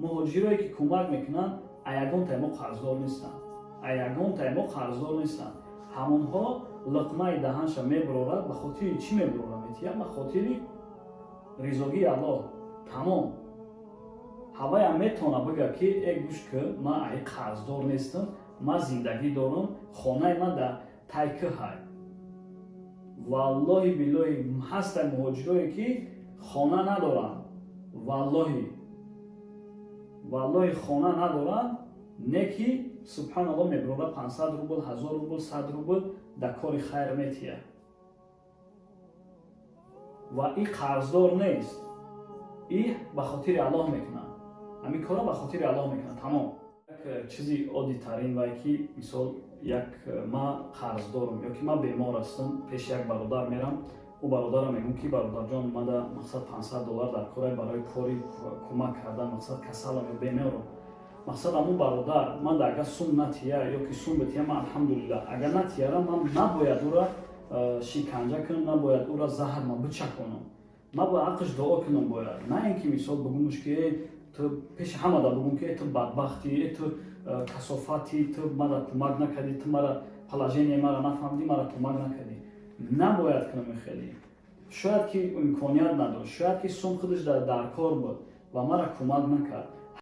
Муҳоҷирое, ки кӯмак мекунанд, аягонтаи мо қарздор нестанд, аягонтаи мо қарздор нестанд. Ҳамонҳо луқмаи даҳанша мебурорад. Ба хотири чӣ мебурора метия? Ба хотири ризогии Аллоҳ, тамом. Ҳаваям метавона бигӯяд, ки э, гӯш кӣ, ман аи қарздор нестам, ман зиндагӣ дорам, хонаи ман дар тайкӣ ҳай. Валлоҳи биллоҳи, ҳастанд муҳоҷирое, ки хона надоранд. Валлоҳи, валлоҳи, хона надоранд, не ки, субҳаналлоҳ, мебурора 500 рубл, 1000 рубл, 100 рубл дар кори хайр метия ва и қарздор нест, и ба хотири Аллоҳ мекунад. Ҳамин корро ба хотири Аллоҳ мекунад, тамом. Як чизи оддитарин вай, ки мисол, як ман қарздорам ё ки ман бемор ҳастам, пеши як бародар мерам, ӯ бародарам мегӯм, ки бародарҷон, мада, мақсад, 500 доллар дар корай барои кори кӯмак кардан, мақсад, касалам ё беморам. Мақсад, ҳамун бародар ман да агар сум натия ё ки сум бития, ман алҳамдулиллаҳ. Агар натияра, ман набояд ӯра шиканҷа кунам, набояд ӯра заҳр ман бичаконам, ман бояд ҳаққиш дуо кунам. Бояд на ин ки, мисол, бигӯмш, ки ту пеши ҳамада бигӯм, ки ту бадбахтӣ, ту касофатӣ, ту мара кӯмак накардӣ, ту мара положение мара нафаҳмидӣ, мара кӯмак накардӣ. Набояд кунам хеле. Шояд ки имконият надошт, шояд ки сум худаш дар кор буд ва мара кӯмак накард.